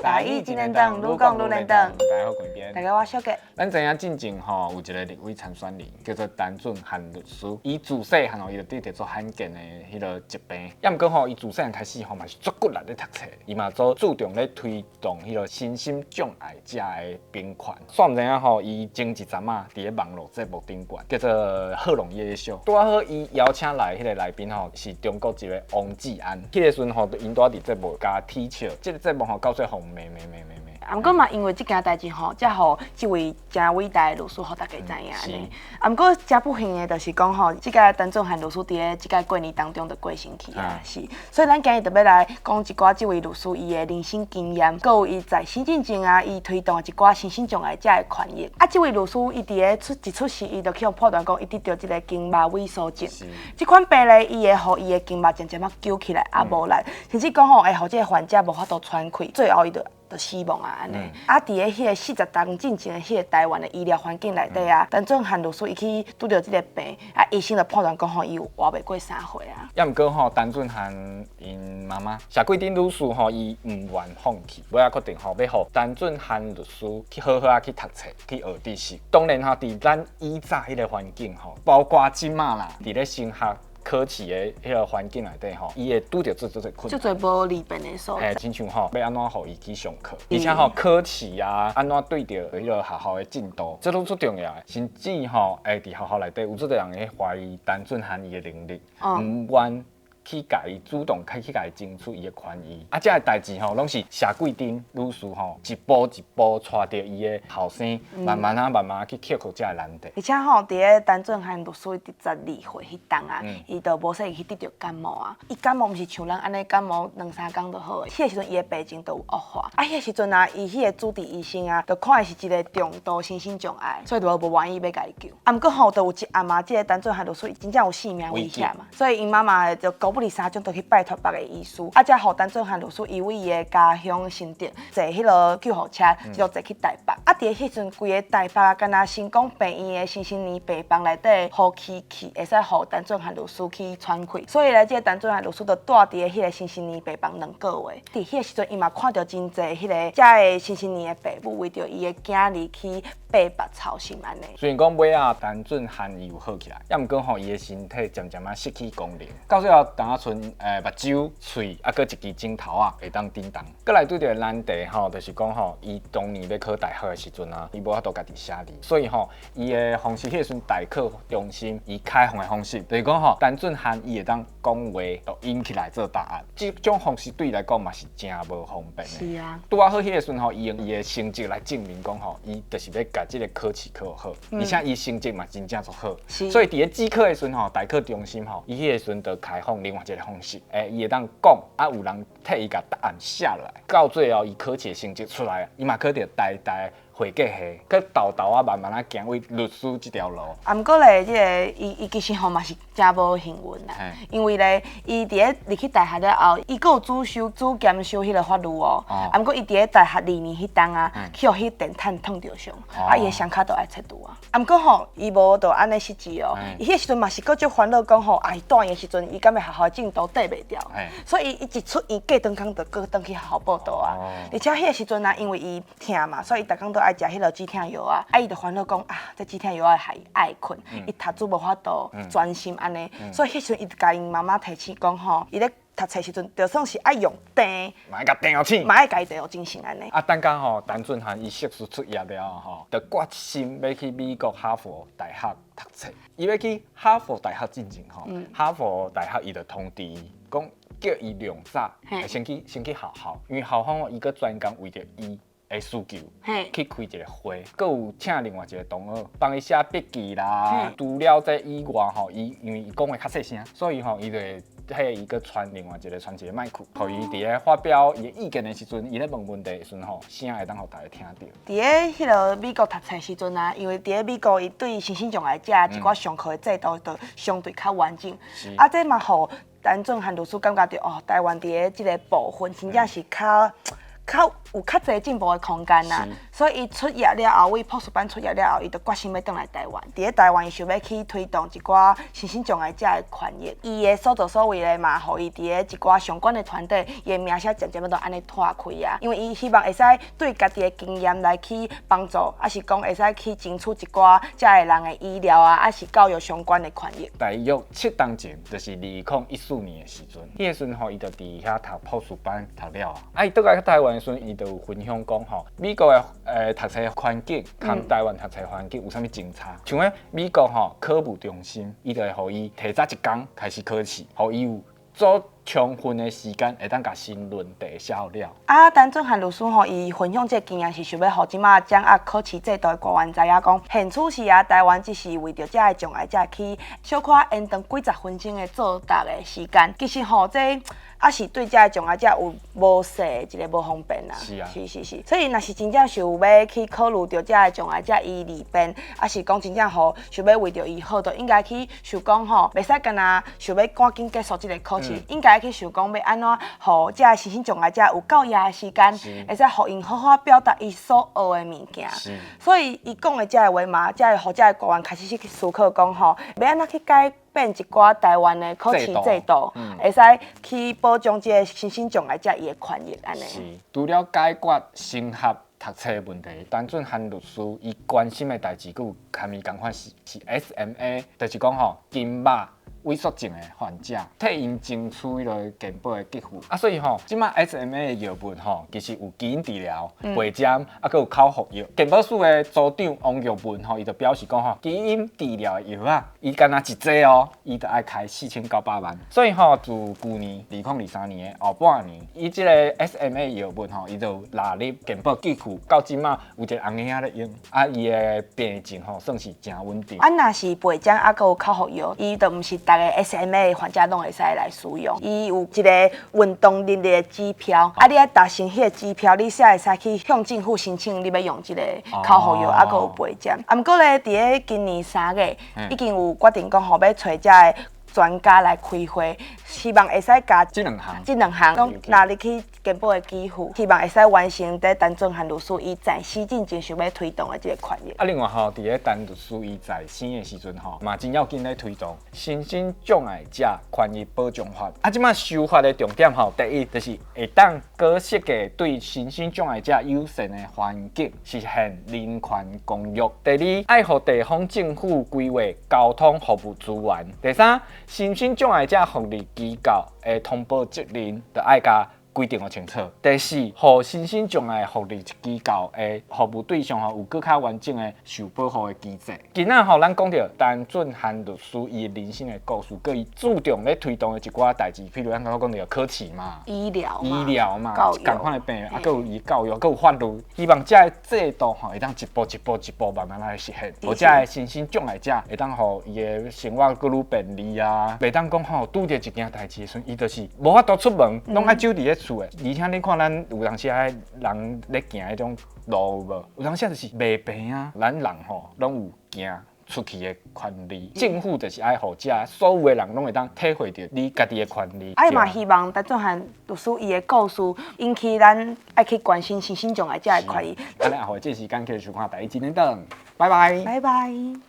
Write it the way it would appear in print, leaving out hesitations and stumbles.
台語真連長，愈講愈連長。大家好，關邊。大家好，我小杰。咱知影進前吼有一個立委參選人叫做陳俊翰律師，伊自細漢吼伊就得著足罕見的彼个疾病，抑毋過吼伊自細漢開始吼嘛是足骨力咧讀冊，伊嘛足注重咧推動彼个身心障礙者的平權。煞毋知影吼，伊前一陣仔佇咧網路節目頂懸，叫做賀瓏夜夜秀，拄仔好伊邀請來彼个來賓吼是中國籍的王志安，彼个時陣吼𪜶拄仔佇節目共取笑，這个節目吼到最後罵罵罵罵罵。啊，毋過嘛，因為這件代誌吼，才予這位誠偉大的律師予大家知影按呢。啊，毋過誠不幸的，就是講吼，這个陳俊翰律師佇咧這个過年當中就過身去啊，是。所以咱今日就欲來講一寡這位律師伊的人生經驗，閣有伊在生進前啊，伊推動的一寡身心障礙者的權益。啊，這位律師伊佇咧出一出世，伊就去予判斷講，伊得著這个筋肉萎縮症。這款病咧，伊會予伊的筋肉漸漸仔揪起來，啊無力，甚至講吼會予這个患者無法度喘氣，最後伊就死亡啊！按呢，啊，佇咧彼个40冬進前的彼個台灣的醫療環境內底啊，陳俊翰律師伊去拄著這个病，啊，醫生就判斷講吼，伊有活袂過3歲啊。抑毋過吼，陳俊翰𪜶媽媽謝桂珍女士吼，伊毋願放棄，尾仔決定吼，欲予陳俊翰律師去好好仔去讀冊，去學知識。當然吼，佇咱以早彼個環境吼，包括這馬啦，佇咧升學考試的彼个環境內底吼，伊會拄著足足濟困難。足濟無利便的所在。嘿，親像吼，欲按怎予伊去上課，而且吼考試啊，按怎對著彼个學校的進度，這攏足重要的。甚至吼，會佇學校內底有足濟人會懷疑陳俊翰伊的能力，毋願去共伊主動去共伊爭取伊的權益。啊，這个代誌吼，攏是謝桂珍女士吼，一步一步帶著伊的後生，慢慢仔慢慢去克服這个難題。而且吼，佇咧陳俊翰律師佇12歲彼冬啊，伊就無細去得著感冒啊。伊感冒毋是像咱按呢感冒兩三工就好的，彼个時陣伊的病情就有惡化。啊，彼个時陣啊，伊彼個主治醫生啊，就看伊是一個重度身心障礙，所以就無願意欲共伊救。啊，毋過吼，就有一暗啊，這个陳俊翰律師真正有性命危險嘛，所以𪜶媽媽就孤不離三種，就去拜託別个醫師，啊，才予陳俊翰律師伊為伊的家鄉新竹坐彼个救護車，一路坐去台北。啊，佇咧彼陣規个台北啊，敢若成功病院的新生兒病房內底呼吸器，會使予陳俊翰律師去喘氣。所以咧，這个陳俊翰律師就蹛佇咧彼个新生兒病房2個月。佇彼個時陣，伊嘛看著真濟彼个遮个新生兒的爸母為著伊的囝兒去白白操心按呢。雖然講尾仔陳俊翰伊有好起來，抑毋過吼伊的身體漸漸仔失去功能，到最後焦賰目睭、喙，啊，閣一支指頭仔會當振動。閣來拄著難題吼，就是講吼，伊當年欲考大學的時陣啊，伊無法度家己寫字，所以吼，伊的方式彼個時陣代考中心伊開放的方式，就是講吼，陳俊翰伊會當講話，就印起來做答案。這種方式對伊來講嘛是誠無方便的。拄仔好彼個時陣吼，伊用伊的成績來證明講吼，伊就是欲共這个考試考好，而且伊成績嘛真正足好。所以佇咧指考的時陣吼，代考中心吼，伊彼個時陣就開放另外一個方式，伊會當講，啊有人替伊共答案寫落來，到最後伊考試的成績出來，伊嘛考著台大會計系，閣沓沓仔慢慢仔行為律師這條路。啊，毋過咧，這个伊其實吼嘛是誠無幸運啦，因為咧，伊佇咧入去大學了後，伊閣有主修主兼修彼个法律哦。啊，毋過伊佇咧大學2年彼冬啊，去予彼電毯燙著傷，啊，伊的傷口就愛切除啊。啊，毋過吼，伊無就按呢失志哦，伊彼個時陣嘛是閣足煩惱講吼，啊，伊住院的時陣，伊敢會學校進度綴袂牢，所以伊一出院過兩工就閣轉去學校報到啊。而且彼個時陣啊，因為伊疼嘛，所以伊逐工都愛食彼个止疼藥啊。啊，伊就煩惱講啊，這止疼藥仔害伊愛睏，伊讀書無法度專心按呢。所以彼時陣伊就共𪜶媽媽提醒講吼，伊咧讀冊時陣，就算是愛用電，嘛愛共電予醒，嘛愛共伊電予精神按呢。啊，等甲吼，陳俊翰伊碩士出業了吼，就決心欲去美國哈佛大學讀冊。伊欲去哈佛大學進前吼，哈佛大學伊就通知伊講，叫伊量早先去學校，因為校方伊閣專工為著伊的需求，去開一個會，閣有請另外一個同學幫伊寫筆記啦。除了這以外吼，伊因為伊講話較細聲，所以吼伊就會彼個伊閣傳另外一個傳一個麥克，予伊佇咧發表伊的意見的時陣，伊咧問問題的時陣吼，聲會當予大家聽著。佇咧彼个美國讀冊時陣啊，因為佇咧美國伊對身心障礙者一寡上課的制度就相對較完整，啊，這嘛予陳俊翰律師感覺著哦，台灣佇咧這个部分真正是較較有較濟進步的空間啦。所以伊出業了後，為博士班出業了後，伊就決心欲轉來台灣。佇咧台灣，伊想欲去推動一寡身心障礙者的權益。伊的所作所為咧，嘛，予伊佇咧一寡相關的團體，伊的名聲漸漸仔都按呢湠開啊。因為伊希望會使對家己的經驗來去幫助，抑是講會使去爭取一寡遮的人的醫療啊，抑是教育相關的權益。大約7冬前，就是2014年的時陣，彼個時陣吼，伊就佇遐讀博士班讀了啊。啊，伊倒來台灣的時陣，伊就有分享講吼，美國的讀冊環境佮台灣讀冊環境有啥物真差？像咧美國吼考務中心，伊就會予伊提早一工開始考試，予伊有足充分的時間會當共申論題寫好了。啊，陳俊翰律師吼，伊分享這個經驗是想欲予這馬掌握考試制度的官員知影講，現此時啊，台灣只是為著遮的障礙者去小可延長幾十分鐘的作答的時間，其實吼，這抑是對遮的障礙者有無勢的一個無方便啦。是是是。所以若是真正想欲去考慮著遮的障礙者伊利便，抑是講真正吼想欲為著伊好，就應該去想講吼，袂使干焦想欲趕緊結束這個考試，應該去想講欲按怎予遮的身心障礙者有夠額的時間，會使予𪜶好好表達伊所學的物件。所以伊講的遮的話嘛，才會予遮的官員開始去思考講吼，欲按怎去改變一寡台灣的考試制度，會使去保障這個身心障礙者伊的權益按呢。是，除了解決升學讀冊的問題，陳俊翰律師伊關心的代誌，閣有佮伊仝款是 SMA，就是講吼筋肉萎縮症的患者，替𪜶爭取彼个健保的給付。啊，所以吼，這馬 SMA 的藥物吼，其實有基因治療、袂針，啊，閣有口服藥。健保署的組長王玉文吼，伊就表示講吼，基因治療的藥啊，伊干焦一劑哦，伊就愛開4900萬。所以吼，自舊年2023年的後半年，伊這個 SMA 藥物吼，伊就納入健保給付，到這馬有一個紅嬰仔咧用，啊，伊的病情吼算是誠穩定。啊，若是袂針啊，閣有口服藥，伊就毋是逐個 SMA 的患者攏會使來使用。伊有一個運動能力的指標，啊，你愛達成彼個指標，你才會使去向政府申請你欲用這個口服藥，啊，閣有袂針。啊，毋過咧，佇咧今年3月，已經有決定講吼，欲揣遮的專家來開會，希望會使共這兩項，這兩項攏納入去健保的給付，希望會使完成佇陳俊翰律師伊在死進前想欲推動的這個權益。啊，另外吼，佇咧陳律師伊在生的時陣吼，嘛真要緊咧推動身心障礙者權益保障法。啊，這馬修法的重點吼，第一就是會當閣設計對身心障礙者友善的環境，實現人權公約。第二，愛予地方政府規劃交通服務資源。第三，身心障礙者福利機構的通報責任，就愛共規定予清楚。第四，予身心障礙福利機構的服務對象吼有閣較完整的受保護的機制。今仔吼，咱講著陳俊翰律師伊的人生的故事，佮伊注重咧推動的一寡代誌，譬如咱剛剛講著考試嘛、醫療醫療嘛、仝款的病，啊，閣有伊教育，閣有法律，希望這个制度吼會當一步一步一步慢慢來實現，予這个身心障礙者會當予伊的生活閣愈便利啊，袂當講吼拄著一件代誌的時陣，伊就是無法度出門，攏愛守佇咧厝的。而且你看咱有當時啊，人咧行彼種路有無？有當時就是袂平啊，咱人吼攏有行出去的權利，政府就是愛予遮所有的人攏會當體會著你家己的權利。啊，嘛希望陳俊翰律師伊的故事引起咱愛去關心身心障礙者的權益。按呢，予這時間繼續收看台語今天等，拜拜。拜拜。